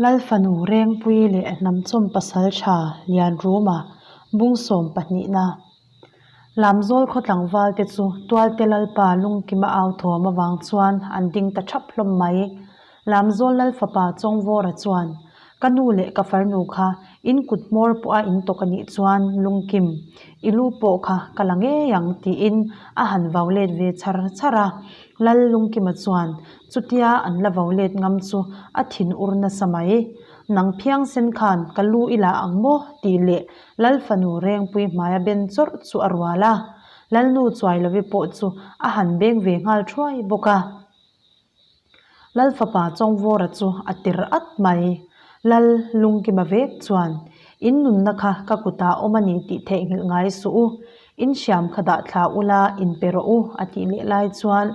Lalfanu Rengpui leh Hnamchawm Pasaltha Lianruma bungsawm pahnihna Lamzawl khaw tlangval te chu Tualte Lalpa lungkima au thawm avang chuan an ding ta thap hlawm mai. Lamzawl Lalfapa Chawngvawra chuan, Ka nu leh ka farnu kha in kut hmawr pawha in tawk a nih chuan lungkim, i lu pawh kha ka la ngei ang tiin a han vau let ve char char a. Lal lungkima chuan chutia an la vau let ngam chu a thin ur nasa mai. Nang phiang sen khan ka lu i la ang maw? tih leh Lal fanu Rengpui hmaia ben chawrh chu a rual a. Lalnu Chuailovi pawh chu a han beng ve nghal thuai bawk a. Lal fapa Chawngvawra chu a tir at mai. Lal Lungkima vek chuan, In nunna kha ka kutah awm a ni tih theihnghilh ngai suh u. In hriam kha dah thla ula in pe rawh u a tih leh lai chuan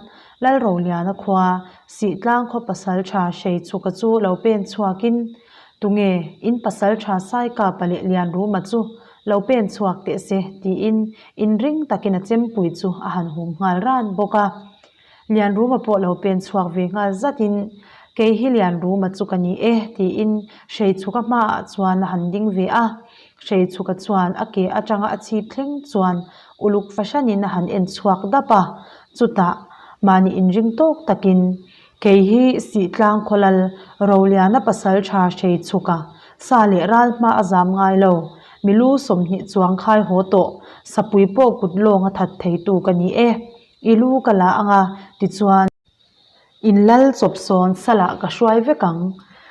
Lal Roliana khua Sihtlang khaw pasaltha Hreichhuka chu lo pen chhuakin, Tunge in pasaltha Saikapa leh Lianruma chu lo pen chhuak teh se tiin inring takin a chempui chu a han hum nghal ran bawk a. Lianruma pawh lo pen chhuak ve nghal zatin, Kei hi Lianruma chu ka ni e, tiin Hreichhuka hmaah chuan a han ding ve a. Hreichhuka chuan a ke atanga a chhip thleng chuan uluk fahranin a han en chhuak dap a. Chutah, mahni inring tawk takin, Kei hi Sihtlang khawlal Roliana pasal tha Hreichhuka, sa leh ral hma a zam ngai lo, milu 20 chuang khai haw tawh, sapui pawh kut lawng a that theitu ka ni e. I lu ka la ang a, tichuan, in lal chawp sawn salah ka hruai vek ang.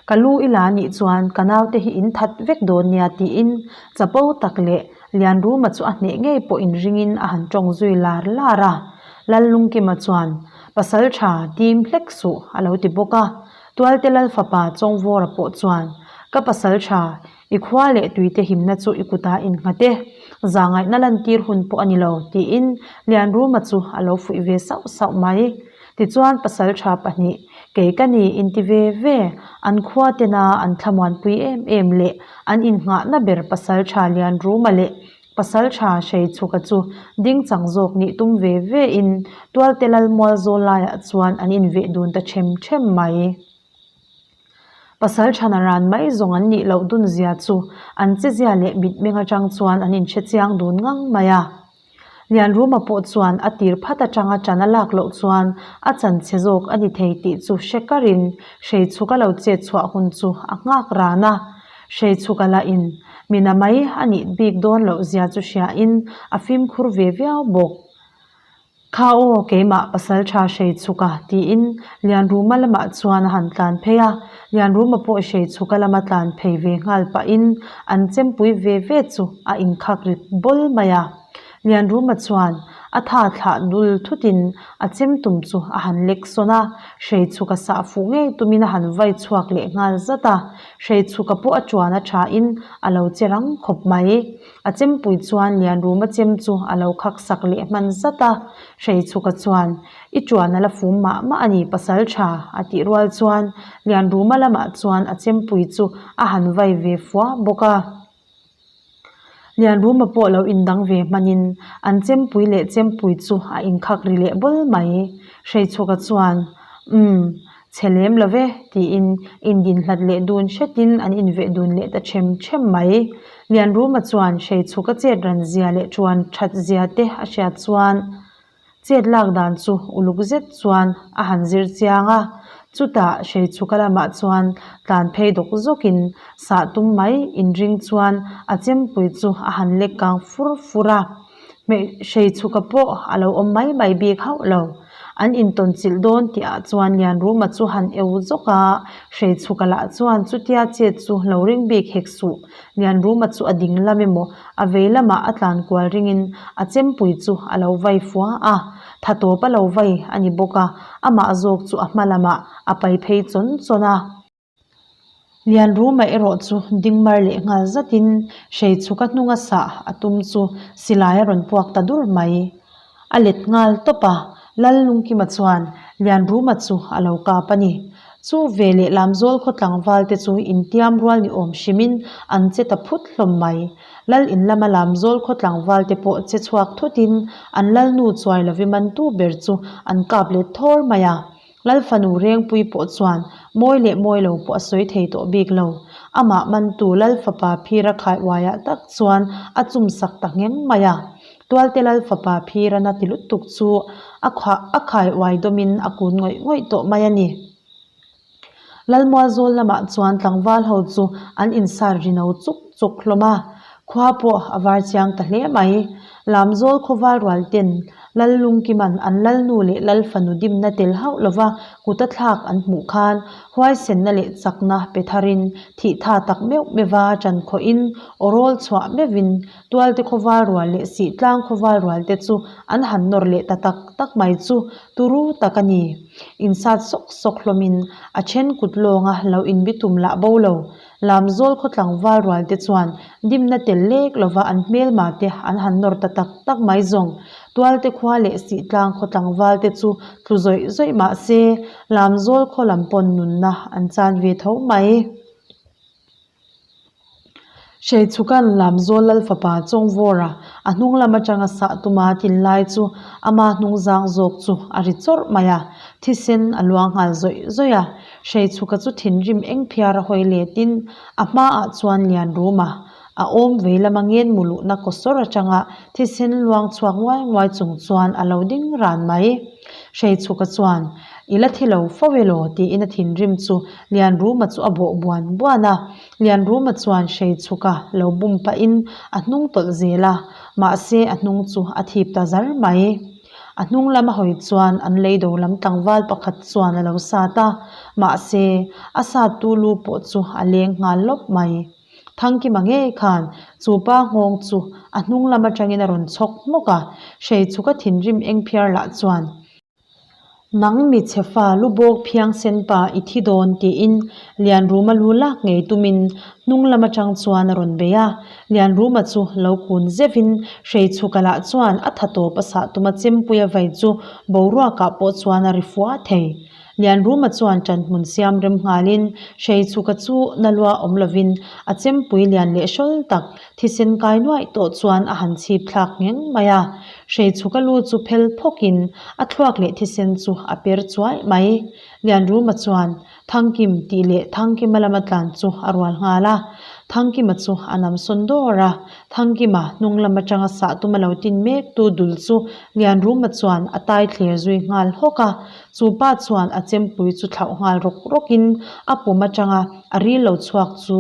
Ka lu i la nih chuan ka naute hi in that vek dawn nia tiin chapo tak leh Lianruma chu a hneh ngei pawh inringin a han tawng zui lar lar a. Lallungkima chuan, Pasal tha tim hlek suh a lo ti bawk a. Tualte Lalfapa Chawngvawra pawh chuan, Ka pasal tha, I khua leh tuite himna chu i kutah innghat e, zahngaihna lantir hun pawh a ni lo, tiin Lianruma chu a lo fuih ve sauh sauh mai. Tichuan pasaltha pahnih, kei ka ni inti ve ve, an khua tena an thlamuanpui em em leh an innghahna ber pasaltha Lianruma leh pasaltha Hreichhuka chu dingchang zawk nih tum ve ve in Tualte Lalmual zawl laiah chuan an inveh dun ta them them mai. Pasal thana ran mai zawng an nih loh dun zia chu an chezia leh mitmeng atang chuan an inhre chiang dun ngang mai a. Lianruma pawh chuan a tir phat atanga ṭan a lak loh chuan a chan chhe zawk a ni thei tih chu hre karin Hreichhuka lo chet chhuah hun chu a nghak ran a. Hreichhuka lahin mina mai a nih bik dawn loh zia chu hriain a fimkhur ve viau bawk. Kha aw, keimah pasal tha hrei chhuk a, tiin Lianruma lamah chuan a han tlan phei a. Lianruma pawh hrei chhuka lama tlan phei ve nghal pahin an chempui ve ve chu a inkhak rit bawl mai a. Lianruma chuan a tha thlah dul thutin a chem tum chu a han lek sawn a, hrei chhuka sah fuh ngei tumin a han vai chhuak leh nghal zat a. Hrei chhuka pawh a tuan a thain a lo che rang khawp mai. A chempui chuan Lianruma chem chu a lo khak sak leh hman zat a, Hreichhuka chuan, I tuan a la fum mah mah a ni pasal tha, a tih rual chuan Lianruma lamah chuan a chempui chu a han vai ve fua bawk a. Lianruma pawh lo indang ve hmanin an chempui leh chempui chu a inkhak ri leh bawl mai. Hreichhuka chuan, Umm. Chhe lem lo ve, tiin indin hlat leh dun hretin an inveh dun leh ta them them mai. Lianruma chuan Hreichhuk a chet ran zia leh tuan that zia te a hriat chuan chet lak dan chu uluk zet chuan a han zir chiang a. Chutah Hreichhuka lamah chuan tlan phei dawk zawkin sah tum mai inring chuan a chempui chu a han lek kang fur fur a. Hreichhuka pawh a lo awm mai mai bik hauh lo. An intawn chilh dawn tih ah chuan Lianruma chu han eu zawk a, Hreichhuka lah chuan chutia chet chu lo ring bik hek suh. Lianruma chu a ding lam emaw a vei lamah a tlan kual ringin a chempui chu a lo vai fua a, tha tawp a lo vai a ni bawk a, amah zawk chu a hma lamah a pai phei chawn chawn a. Lianruma erawh chu ding mar leh nghal zatin Hreichhuka hnunga sah a tum chu silai a rawn puak ta dur mai. A let nghal tawp a, Lallungkima chuan Lianruma chu a lo kap a ni. Chu ve leh Lamzawl khaw tlangval te chu intiam rual ni awm hrimin an che ta phut hlawm mai. Lal in lama Lamzawl khaw tlangval te pawh che chhuak thutin an Lalnu chuai lovi mantu ber chu an kap let thawr mai a. Lalfanu Rengpui pawh chuan mawi leh mawi lo pawh a sawi thei tawh bik lo. Amah mantu Lalfapa phira khai uaiah tak chuan a chumsak ta ngheng mai a. Tualte Lalfapa phira na ti lutuk chu a a khai uai dawmin a kun ngawih ngawih tawh mai a ni. Lalmualzawl lamah chuan tlangval ho chu an insar ri no chuk chuk hlawm a, khua pawh a var chiang ta hle mai. Lamzawl khawval rual ten Lallungkiman an Lalnu leh Lalfanu dimna tel hauh lova kut a thlak an hmuh khan huaisenna leh chakna pe tharin thihtha tak meuh meuha ṭan khawhin awrawl chhuah meuhin Tualte khawval rual leh Sihtlang khawval rual te chu an han nawr leh ta tak tak mai chu turu tak a ni. Insat sawk sawk hlawmin a then kut lawnga lo inbitum lah bo lo. Lamzawl khaw tlangval rual te chuan dimna tel lek lova an hmelma te an han nawr ta tak tak mai zawng. Tualte khua leh Sihtlang khaw tlangval te chu tlu zawih zawih mah se Lamzawl khaw lam pawn nunna an chan ve tho mai. Hreichhukan Lamzawl Lalfapa Chawngvawra a hnung lam atanga sah tuma tin lai chu ama hnung zang zawk chu a ri chawrh mai a, thisen a luang nghal zawih zawih a. Hreichhuka chu thinrim eng phiar a hawi letin a hmaah chuan Lianruma a awm vei lama ngen mu luhna kawsawr atanga thisen luang chhuak nguai nguai chung chuan a lo ding ran mai. Hreichhuka chuan, I la thi lo fo elaw? tiin a thinrim chu Lianruma chu a bawh buan buan a. Lianruma chuan Hreichhuka lo bum pahin a hnung tawlh zel a, mahse a hnung chu a thip ta zar mai. A hnung lam a hawi chuan an leido lam tlangval pakhat chuan a lo sat a, mahse a sattu lu pawh chu a leng nghal lawp mai. Thangkima ngei khan chu pa nghawng chu a hnung lam atangin a rawn chhawk hmawk a, Hreichhuka thinrim eng phiar lah chuan, Nang mi chhe fa lu bawk phiang sen pa i thi dawn tiin Lianruma lu lak ngei tumin hnung lam atang chuan a rawn bei a, Lianruma chu lo kun zeuhin Hreichhuka lah chuan a tha tawp a sah tuma chempuia vai chu boruakah pawh chuan a ri fua thei. Lianruma chuan ṭanhmun siam rem nghalin Hreichhuka chu na lua awm lovin a chempui lian leh hrawl tak thisen kai nuaih tawh chuan a han chhip thlak ngheng mai a. Hreichhuka lu chu phel phawkin a thluak leh thisen chu a per chuai mai. Lianruma chuan Thangkim tih leh Thangkima lama tlan chu a rual nghal a. Thangkima chu a nam sawn dawr a. Thangkima hnung lam atanga sah tuma lo tin mek tu dul chu Lianruma chuan a tai thler zui nghal hawk a. Chu pa chuan a chempui chu thlauh nghal rawk rawkin a pum atanga a ril lo chhuak chu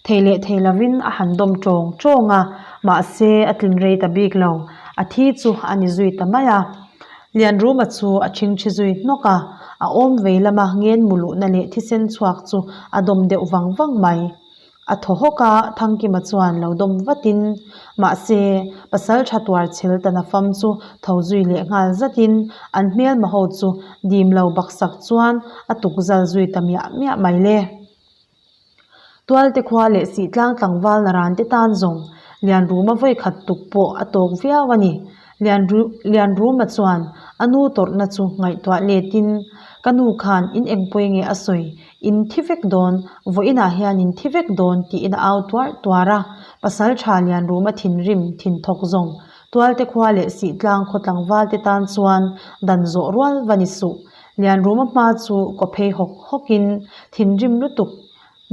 thei leh thei lovin a han dawm tawng tawng a, mahse a tlin rei ta bik lo, a thi chu a ni zui ta mai a. Lianruma chu a ṭhingṭhi zui hnawk a, a awm vei lama ngen mu luhna leh thisen chhuak chu a dawm deuh vang vang mai. A thaw hawk a, Thangkima chuan lo dawm vatin, mahse, pasal tha tuar chhel ta nafam chu tho zui leh nghal zatin an hmelma ho chu dim lo baksak chuan a tuk zal zui ta miah miah mai le. Tualte khua leh Sihtlang tlangval naran te tan zawng Lianruma vawikhat tuk pawh a tawk viau a ni. Lianruma chuan a nu tawrhna chu ngaihtuah letin, Ka nu khan in engpawi nge a sawi? In thi vek dawn, vawiinah hian in thi vek dawn tiin a au tuar tuar a. Pasal tha Lianruma thinrim thin thawk zawng Tualte khua leh Sihtlang khaw tlangval te tan chuan dan zawh rual va ni suh. Lianruma hma chu kaw phei hawk hawkin thinrim lutuk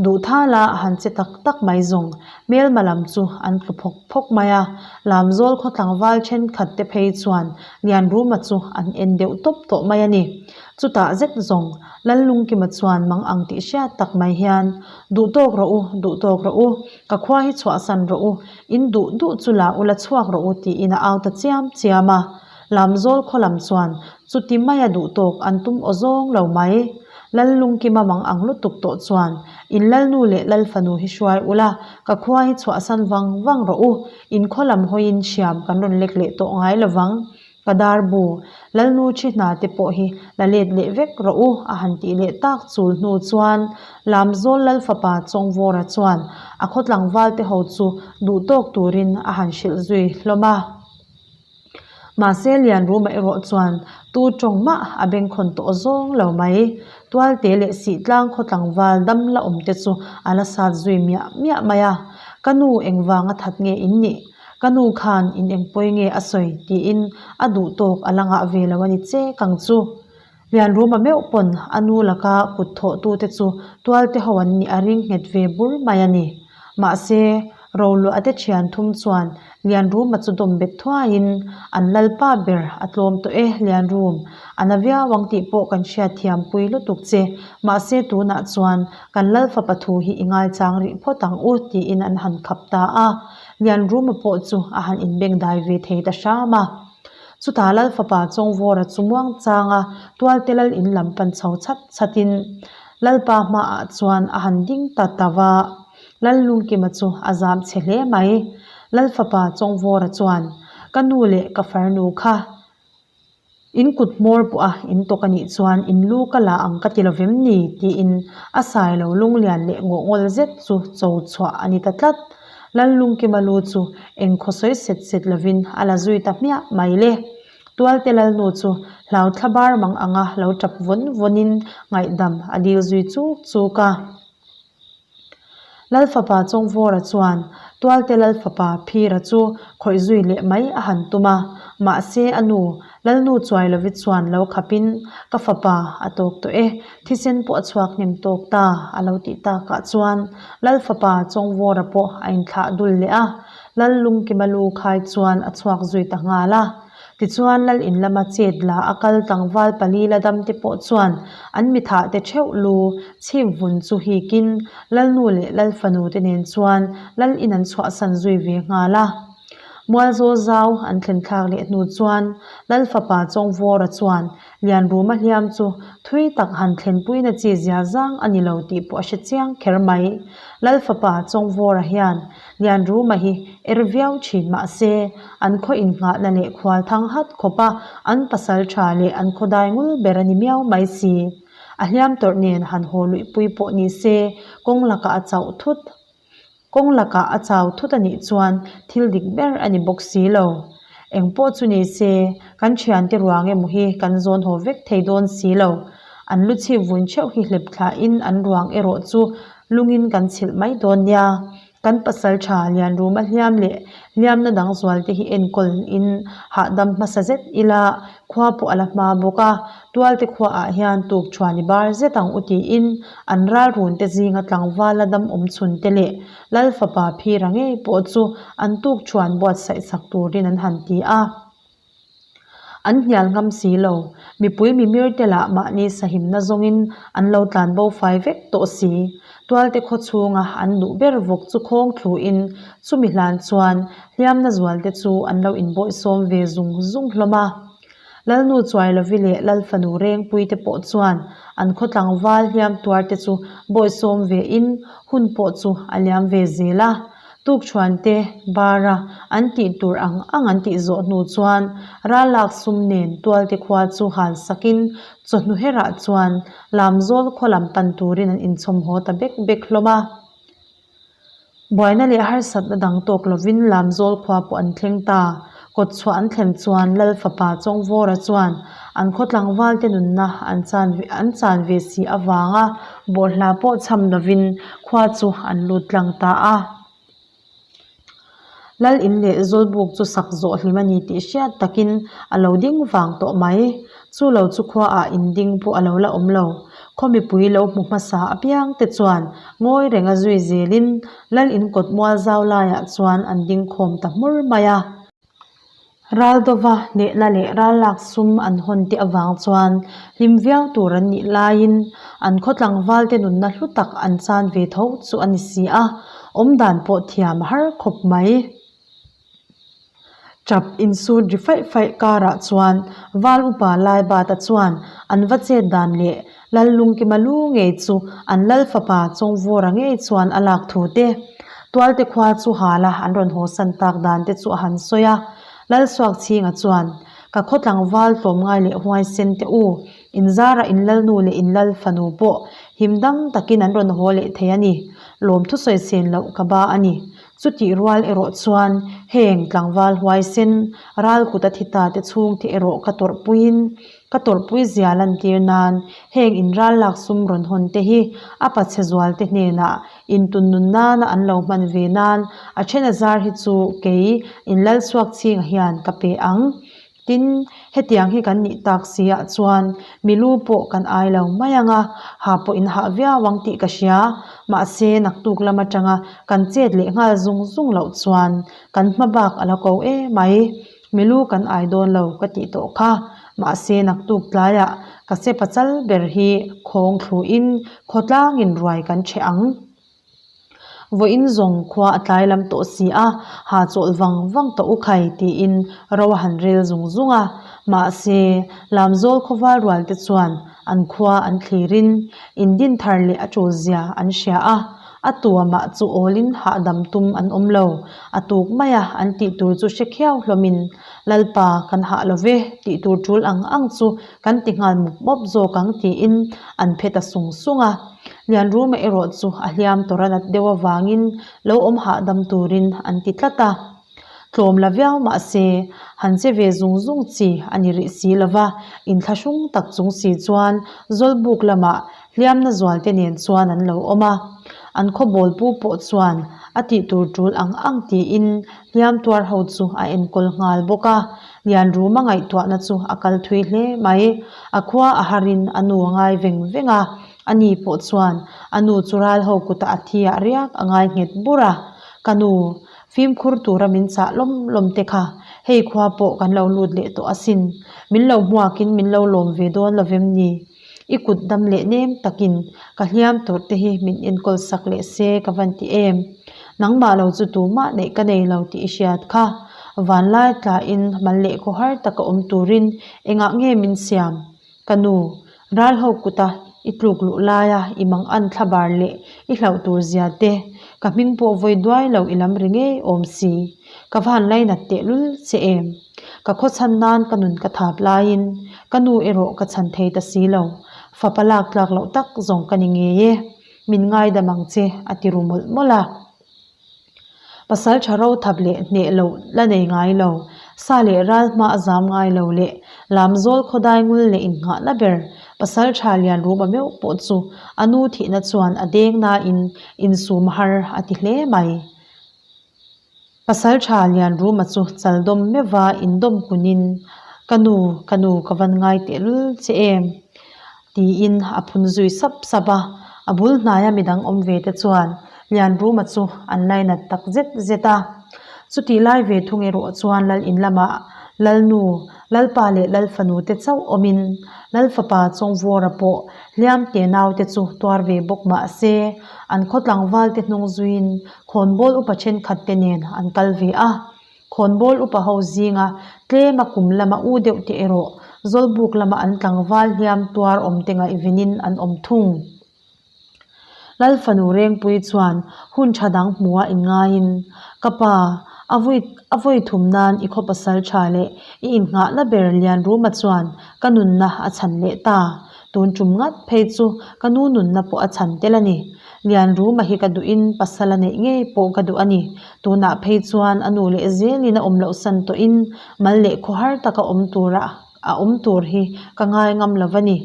duh thala a han che tak tak mai zawng hmelma lam chu an tlu phawk phawk mai a. Lamzawl khaw tlangval thenkhat te phei chuan Lianruma chu an en deuh tawp tawh mai a ni. Chutah zet zawng Lallungkima chuan mang ang tih hriat tak mai hian, Duh tawk rawh u, duh tawk rawh u, ka khua hi chhuahsan rawh u, in duh duh chu la ula chhuak rawh u tiin a au ta chiam chiam a. Lamzawl khaw lam chuan chuti maia duh tawk an tum aw zawng lo mai. Lallungkima mang ang lutuk tawh chuan, In Lalnu leh Lalfanu hi hruai ula, ka khua hi chhuahsan vang vang rawh u, in khaw lam hawiin hriam kan rawn lek leh tawh ngai lovang. Ka dar bu, Lalnu thi hna te pawh hi la let leh vek rawh u, a han tih leh tak chul hnu chuan Lamzawl Lalfapa Chawngvawra chuan a khaw tlangval te ho chu duh tawk turin a han hrilh zui hlawm a. Mahse Lianruma erawh chuan tu tawng mah a bengkhawn tawh zawng lo mai. Tualte leh Sihtlang khaw tlangval dam la awm te chu a la sat zui miah miah mai a. Ka nu engvanga that nge in nih? Ka nu khan in engpawi nge a sawi? tiin a duh tawk a la ngah ve lo a ni che kang chu. Lianruma meuh pawn a nu laka kut thawhtute chu tualte ho an nih a ring nghet ve bur mai a ni. Mahse, Roluah te thian thum chuan Lianruma chu dawm bet thuaiin an lalpa ber a tlawm tawh e Lianrum, a na viau ang tih pawh kan hriatthiam pui lutuk che. Mahse, tunah chuan kan lalfapa thu hi i ngaichang rih phawt ang u tiin an han khap ta a. Lianruma pawh chu a han inbengdai ve thei ta hram a. Chutah Lalfapa Chawngvawra chu muangchanga Tualte Lal in lam pan chho chhat chhatin Lalpa hmaah chuan a han ding ta ta va. Lal Lungkima chu a zam chhe hle mai. Lalfapa Chawngvawra chuan, Ka nu leh ka farnu kha in kut hmawr pawh a in tawk a nih chuan in lu ka la ang ka ti lo vem ni? tiin a sailo lunglian leh ngawhngawl zet chu cho chhuah a ni ta tlat. Lallungkima lu chu eng khaw sawi set set lovin a la zui ta hmiah mai le. Tualte Lalnu chu hlau thla bar mang anga lo tap vawn vawnin ngaihdam a dil zui chuk chuk a. Lalfapa Chawngvawra chuan Tualte Lalfapa Phira chu khawih zui leh mai a han tum a, mahse a nu Lalnu Chuailovi chuan lo khapin ka fapa a tawk tawh e, thisen pawh a chhuak hnem tawk ta a lo tih takah chuan Lalfapa Chawngvawra pawh a inthlah dul leh a, Lal Lungkima lu khai chuan a chhuak zui ta nghal a. Tichuan Lal in lama chet la a kal tlangval pali la dam te pawh chuan an mithah te theuh lu chhip vun chu hikin Lalnu leh Lalfanu te nen chuan Lal in an chhuahsan zui ve nghal a. Mualzawl zau an thlen thlak leh hnu chuan Lal fapa Chawngvawra chuan Lianruma hliam chu thui tak han thlenpuina chi zia zang a ni lo tih pawh a hre chiang kher mai. Lal fapa Chawngvawra hian Lianruma hi er viau thin mah se an khaw innghahna leh khual thang hat khawpa an pasal tha leh an khaw dai ngul ber a ni miau mai si. A hliam tawrh nen han haw luihpui pawh ni se kawng lakah a chauh thut. Kawng lakah a chau thut a nih chuan thil dik ber a ni bawk si lo. Eng pawh chu ni se, kan thiante ruang emaw hi kan zawn haw vek thei dawn si lo. An lu chhip vun theuh hi hlep thlahin an ruang erawh chu lungin kan chhilh mai dawn nia. Kan pasal tha Lianruma hliam leh hliamna dang zual te hi enkawl in hahdam hmasa zet ila khua pawh a la hma bawk a. Tualte khuaah hian tuk thuan i bar zet ang u tiin an ralrun te zinga tlangval la dam awm chhun te leh Lal fapa Phira ngei pawh chu an tuk thuan buatsaih sak turin an han ti a. An hnial ngam si lo. Mipui mimir te lah mahni sahimna zawngin an lo tlan bo fai vek tawh si. Tualte khaw chhunga an duh ber vawk chu khawng thluin chumi hlan chuan hliamna zual te chu an lo inbawihsawm ve zung zung hlawm a. Lalnu Chuailovi leh Lalfanu Rengpui te pawh chuan an khaw tlangval hliam tuar te chu bawihsawm ve in hun pawh chu a liam ve zel a. Tukṭhuan te bar a an tih tur ang ang an tih zawh hnu chuan rallak sum nen Tualte khua chu han sak in chawhnu herah chuan Lamzawl khaw lam pan turin an inchhawm haw ta bek bek hlawm a. Buaina leh harsatna dang tawk lovin Lamzawl khua pawh an thleng ta. Kawtchhuah an thlen chuan Lal fapa Chawngvawra chuan an khaw tlangvalte nunna an chan an chan ve si avanga bawlhla pawh chham lovin khua chu an lut tlang ta a. Lal in leh Zawlbuk chu sak zawh hlim a ni tih hriat takin a lo ding vang tawh mai. Chu lo chu khuaah in ding pawh a lo la awm lo. Khaw mipui lo hmu hmasa apiang te chuan ngawi renga zui zelin Lal in kawt mual zau laiah chuan an ding khawm ta hmur mai a. Raldova hnehna leh rallak sum an hawn te avang chuan hlim viau tur an nih laiin an khaw tlangval te nunna hlu tak an chan ve tho chu a ni si a, awmdan pawh thiam a har khawp mai. Tap insut ri faih faih karah chuan Val upa Laibata chuan an va chet dan leh Lal Lungkima lu ngei chu an Lal fapa Chawngvawra ngei chuan a lak thu te, Tualte khua chu hala an rawn haw san tak dan te chu a han sawi a. Lal Suakchhinga chuan, Ka khaw tlangval tlawmngai leh huaisen te u, inzara in Lalnu leh in Lal fanu pawh him dam takin an rawn haw leh thei a ni. Lawmthu sawi sen loh ka ba a ni. Chutih rual erawh chuan heng tlangval huaisen ral kut a thi ta te chhungte erawh ka tawrhpuiin ka tawrhpui zia lantir nan heng in ral lak sum rawn hawn te hi a pachhe zual te hnenah intun nun nana an lo hman ve nan a then a zar hi chu kei in Lalchhuak chhinga hian ka pe ang. Tin, hetiang hi kan nih tak si ah chuan mi lu pawh kan ai lo mai ang a, ha pawh in hah viau ang tih ka hria. Mahse, naktuk lam atanga kan chet leh nghal zung zung loh chuan kan hma bak a la ko emai. Mi lu kan ai dawn lo ka tih tawh kha. Mahse, naktuk tlaiah ka sepa chal ber hi khawng thluin khawtlangin ruai kan ṭheh ang. Vawiin zawng khua a tlai lam tawh si a, ha chawlh vang vang tawh u khai tiin ro a han rel zung zung a. Mahse, Lamzawl khawval rual te chuan an khua an thlirin in din thar leh a tul zia an hria a, a tuamah chu awlin hahdam tum an awm lo. A tuk mai a, an tih tur chu hre khiau hlawmin, Lalpa, kan hah lo ve, tih tur tul ang ang chu kan ti nghal mup mup zawk ang tiin an phe ta sung sung a. Lianruma erawh chu a hliam tawrh a nat deuh avangin lo awm hahdam turin an ti tlat a. Tlawm la viau mah se, han che ve zung zung chi a ni rih si lo va, inthlahrung tak chung si chuan Zawlbuk lamah hliamna zualte nen chuan an lo awm a. An khawbawl pu pawh chuan a tih tur tul ang ang tiin hliam tuar ho chu a enkawl nghal bawk a. Lianruma ngaihtuahna chu a kal thui hle mai. A khua a harin a nu a ngai veng veng a, ani pawh chuan a nu chu ral ho kutah a thi ah riak a ngai nghet bur a. Ka nu, fimkhur tura min chah lawm lawm te kha, hei khua pawh kan lo lut leh tawh asin. Min lo hmuakin min lo lawm ve dawn lo vem ni? I kut dam leh nem takin ka hliam tur te hi min enkawl sak leh se ka van ti em? Nangmah lo chu tumah neih ka nei lo tih i hriat kha. Vanlai tlain mal leh khawhar taka awm turin engah nge min siam? Ka nu, ral ho kuta i tluk luh laia i mang an thlabar leh i hlauh tur zia te, ka hming pawh vawi duai lo i lam ri ngei awm si. Ka van lainat tehlul che em? Ka khaw chhan nan ka nun ka thap laiin ka nu erawh ka chhan thei ta si lo. Fapa lak tlak loh tak zawng ka ni ngei e. Min ngaidam ang che a ti ru mawlh mawlh a. Pasal tha ro thap leh hneh loh la nei ngai lo, sa leh ral hma a zam ngai lo leh lamzawl khawdai ngul leh innghahna ber pasal tha lian ruma meuh pawh chu a nu thihna chuan a deng nain insum har a ti hle mai. Pasalṭha Lianruma chu chaldawm meuha indawm kunin, Ka nu, ka nu ka van ngai tehlul che em? tiin a phun zui sap sap a. A bul hnaia midang awm ve te chuan Lianruma chu an lainat tak zet zet a. Chutih lai ve thung erawh chuan Lal in lamah Lalnu, Lalpa leh Lalfanu te chauh awmin Lalfapa Chawngvawra pawh hliam te naute chu tuar ve bawk mah se, an khaw tlangval te hnung zuiin Khawnbawl upa thenkhat te nen an kal ve a. Khawnbawl upa ho zinga tlema kum lama u deuh te erawh Zawlbuk lama an tlangval hliam tuar awm te ngaihvenin an awm thung. Lalfanu Rengpui chuan hun tha dang hmuha inngaiin, Ka pa, a vui a vawi thum nan i khaw pasal tha leh i innghahna ber Lianruma chuan ka nunna a chhan leh ta. Tun tum ngat phei chu ka nu nunna pawh a chhan tel a ni. Lianruma hi ka duhin pasal a neih ngei pawh ka duh a ni. Tunah phei chuan a nu leh zelin a awm loh san tawhin mal leh khawhar taka awm tura a awm tur hi ka ngai ngam lo va ni.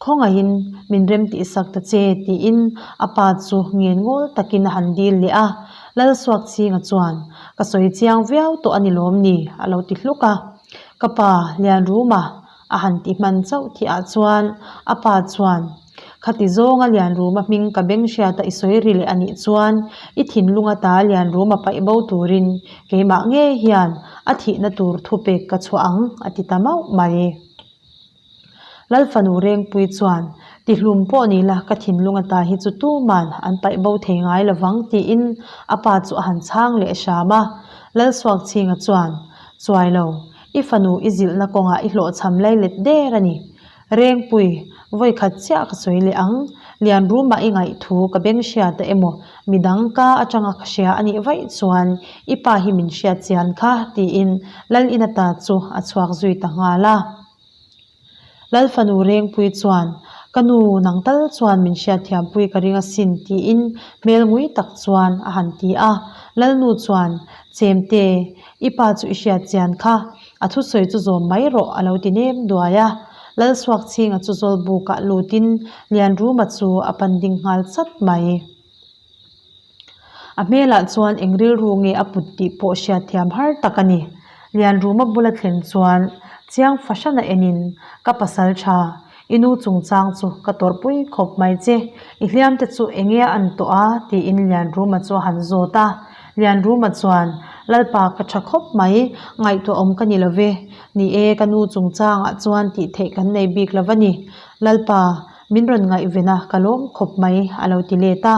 Khawngaihin min rem tih sak ta che tiin a pa chu ngen ngawl takin a han dil leh a. Lalsuakchhinga chuan, Ka sawi chiang viau tawh a ni lawm ni? a lo ti hluk a. Ka pa, Lianruma, a han ti hman chauh tih ah chuan a pa chuan, Khati zawnga Lianruma hming ka beng hriata i sawi ri leh a nih chuan i thinlung ata Lianruma paih bo turin keimah ngei hian a thihna tur thupek ka chhuah ang a ti ta mauh mai. Lalfanu Rengpui chuan, Tihlum pawh ni la ka thinlung ata hi chu tuman an paih bo thei ngai lovang tiin a pa chu a han chhang leh hram a. Lalsuakchhinga chuan, Chuai lo, I fanu i zilhna kawngah i hlawhchham lai let der a ni. Rengpui, vawi khat chiah ka sawi leh ang. Lianruma i ngaih thu ka beng hriat a emaw, midang ka atanga ka hria a nih vaih chuan i pa hi min hriat chian kha, tiin Lal Inata chu a chhuak zui ta nghal a. Lalfanu Rengpui chuan, Ka nu, nang tal chuan min hriatthiampui ka ring asin, tiin hmel ngui tak chuan a han ti a. Lalnu chuan, Chemte, i pa chu i hriat chian kha, a thusawi chu zawm mai rawh, a lo ti nem duai a. Lalsuakchhinga chu Zawlbukah lutin Lianruma chu a pan ding nghal chat mai. A hmelah chuan eng rilru nge a put tih pawh hriatthiam har tak a ni. Lianruma bula thlen chuan. Chiang fahran a enin, Ka pasal tha, i nu chungchang chu ka tawrhpui khawp mai che, i hliam te chu enge a an tawh a? tiin Lianruma chu a han zawt a. Lianruma chuan, Lalpa ka tha khawp mai, ngaihtuah awm ka ni lo ve. Ni e, ka nu chungchangah chuan tih theih kan nei bik lo va ni. Lalpa, min rawn ngaihven a, ka lawm khawp mai, a lo ti let a.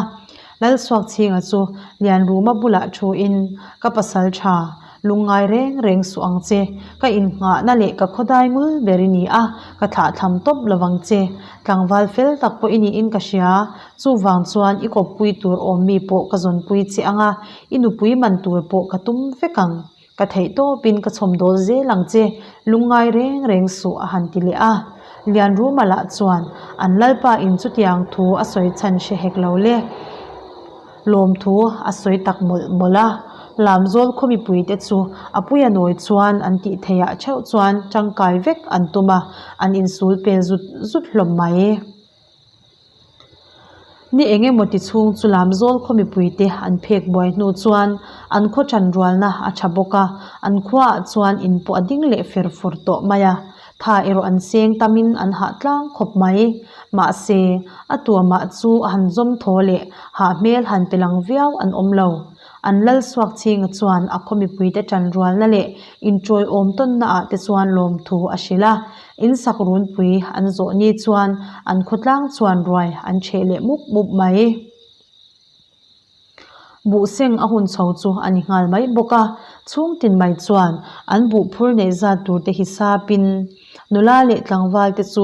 Lalsuakchhinga chu Lianruma bulah thuin, Ka pasal tha, Lungngai reng reng suh ang che, ka innghahna leh ka khawdai ngul ber i ni a, ka thlahthlam tawp lo vang che. Tlangval fel tak pawh i niin ka hria, chuvang chuan i kawppui tur awm mi pawh ka zawnpui che ang a, i nupui man tur pawh ka tum vek ang. Ka theih tawpin ka chhawmdawl zel ang che, lungngai reng reng suh a han ti leh a. Lianruma lah chuan an lalpa in chutiang thu a sawi chhan hre hek lo le. Lawmthu a sawi tak mawlh mawlh a, Lamzawl khaw mipuite chu a puia nawi chuan an tih theihah theuh chuan tangkai vek an tum a, an insul pel zut zut hlawm mai. Ni eng emaw ti chhung chu Lamzawl khaw mipuite an phek buai hnu chuan an khaw tanrualna a tha bawk a, an khuaah chuan in pawh a ding leh fer fur tawh mai a. Tha erawh an seng tamin an hah tlang khawp mai. Mahse, a tuamah chu a han zawm thaw leh hah hmel han pe lang viau an awm lo. An lal suak chhinga chuan a khaw mipuite tanrualna leh inṭawiawm tawnna ah te chuan lawmthu a hrilh a. In sak runpui an zawh ni chuan an khawtlang chuan ruai an ṭheh leh mup mup mai. Buh seng a hun chho chu a ni nghal mai bawk a, chhung tin mai chuan an buh phur neih zat tur te hi sapin nula leh tlangval te chu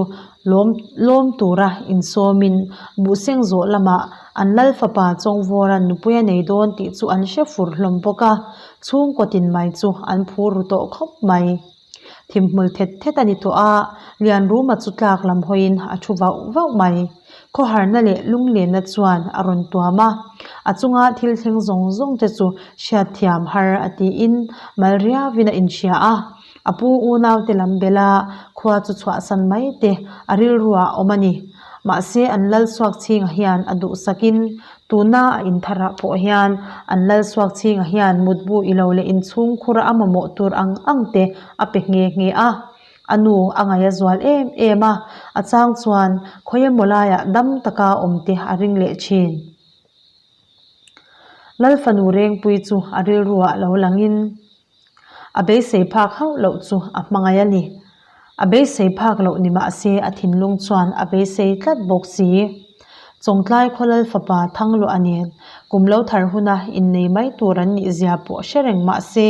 lawm lawm tura insawmin buh seng zawh lamah an lal fapa Chawngvawra'n nupui a nei dawn tih chu an hre fur hlawm bawk a, chhungkaw tin mai chu an phur ru tawh khawp mai. Thimhmul thet thet a ni tawh a, Lianruma chu tlak lam hawiin a thu vauh vauh mai. Khawharna leh lunglenna chuan a rawn tuam a, a chunga thil thleng zawng zawng te chu hriatthiam har a tiin mal riauin a inhria a. A pu unaute lam bela khua chu chhuahsan mai te a rilruah a awm a ni. Mahse an lal chhuak chhingah hian a duhsakin Tuna a intharah pawh hian an lal suak chhingah hian mutbu i lo leh inchhung khura a mamawh tur ang ang te a pe nghe nghe a. A nu a ngaih a zual em em a, a chang chuan khawi emaw laiah dam taka awm te a ring leh thin. Lal fanu Rengpui chu a rilruah lo langin a beisei phak hauh loh chu a hmangaih a ni. A beisei phak loh ni mah se a thinlung chuan a beisei tlat bawk si. Chawngtlai Khawlal fapa Thangluah nen kum lo thar huna innei mai tur an nih zia pawh hre reng mah se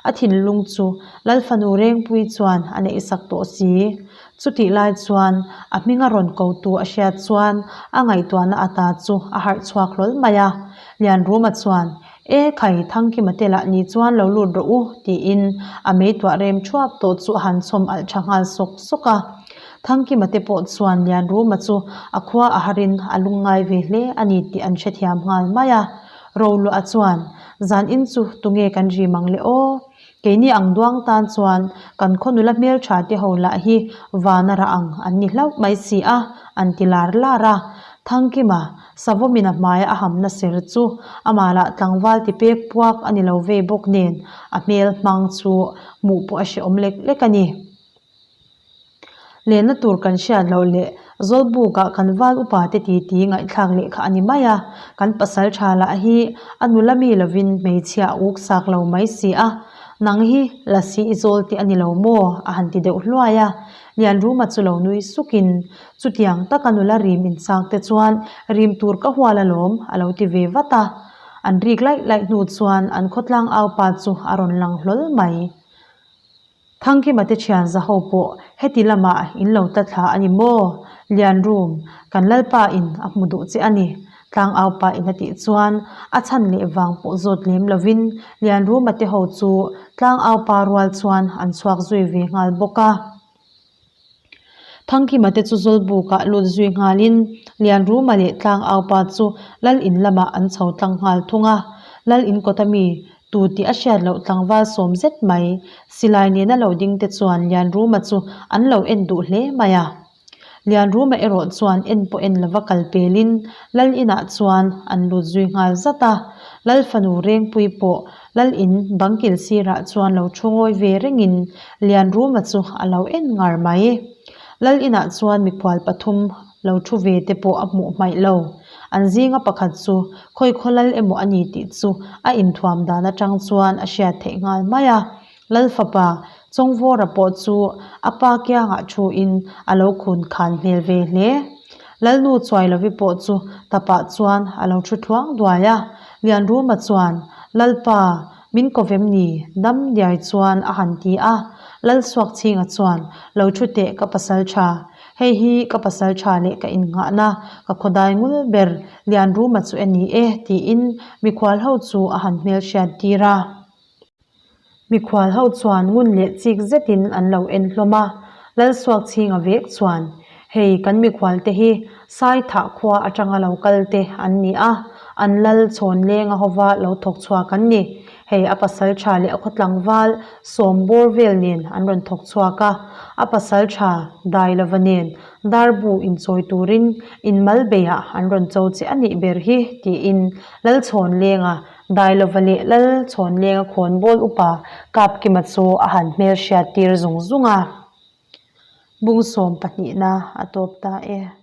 a thinlung chu Lalfanu Rengpui chuan a neihsak tawh si. Chutih lai chuan a hminga rawn kotu a hriat chuan a ngaihtuahna ata chu a harh chhuak hlawl mai a. Lianruma chuan E khai, Thangkima te lah ni chuan lo lut rawh u, tiin a mei tuah rem thuap tawh chu a han chhawm alh tha nghal sawk sawk a. Thangkima te pawh chuan Lianruma chu a khua a harin a lungngai ve hle a ni tih an hrethiam nghal mai a. Roluah chuan, Zan in chu tunge kan rim ang le aw? Keini ang duang tan chuan kan khaw nula hmeltha te ho lah hi vana rah ang an ni hlauh mai si a, an ti lar lar a. Thangkima, Savawmin a hmaia a hamna ser chu amah lah tlangval ti pek puak a ni lo vei bawk nen a hmel hmang chu hmuh pawh a hrehawm lek lek a ni. Lenna tur kan hriat loh leh Zawlbukah kan val upa te titi ngaihthlak leh kha a ni mai a, kan pasal tha lah hi a nula mi lovin hmeichhia a uk sak lo mai si a, nang hi Lasi i zawl te a ni lo maw? a han ti deuh hluai a, Lianruma chu lo nui sukin chutiang taka nula rim inchak te chuan rim tur ka hual alawm a lo ti ve vat a, an rik laih laih hnu chuan an khawtlang aupa chu a rawn lang hlawl mai. Thangkima te thian zaho pawh heti lamah in lo tla thla a ni maw? Lianrum, kan Lalpa in a hmu duh che a ni. Tlangau pa in a tih chuan a chhan leh vang pawh zawt lem lovin Lianruma te ho chu Tlangau pa rual chuan an chhuak zui ve nghal bawk a. Thangkima te chu Zawlbukah lut zui nghalin Lianruma leh Tlangaupa chu Lal in lamah an chho tlang nghal thung a. Lal in kawta mi tu tih a hriat loh tlangval sawm zet mai silai nena lo ding te chuan Lianruma chu an lo en duh hle mai a. Lianruma erawh chuan en pawh en lova kal pelin Lal inah chuan an lut zui nghal zat a. Lal fanu Rengpui pawh Lal in bangkil sirah chuan lo thu ngawi ve rengin Lianruma chu a lo en ngar mai. Lal inah chuan mikhual pathum lo thu ve te pawh a hmuh hmaih lo. An zinga pakhat chu khawi khaw lal emaw a ni tih chu a inthuam dan atang chuan a hriat theih nghal mai a. Lal fapa Chawngvawra pawh chu a pa kiangah thuin a lo khun khan hmel ve hle. Lalnu Chuailovi pawh chu tapah chuan a lo thu thluang duai a. Lianruma chuan, Lalpa, min ko vem ni? Dam diai chuan a han ti a. Lalsuakchhinga chuan, Lo thu teh ka pasal tha. Hei hi ka pasal tha leh ka innghahna, ka khawdai ngul ber Lianruma chu e ni e, tiin mikhual ho chu a han hmelhriat tir a. Mikhual ho chuan ngun leh chik zetin an lo en hlawm a, Lalsuakchhinga vek chuan, Hei kan mikhual te hi Saithah khua atanga lo kal te an ni a, an lal chhawn lenga hova lo thawk chhuak an ni. Hei a pasal tha leh a khawtlangval sawm bawr vel nen an rawn thawk chhuak a, a pasal tha Dailova nen darbu inchawi turin inmal beiah an rawn cho che a nih ber hi, tiin Lalchhawnlenga Dailova leh Lal Chhawnlenga khawnbawl upa Kapkima chu a han hmelhriat tir zung zung a, bung sawm pahnihna a tawp ta e.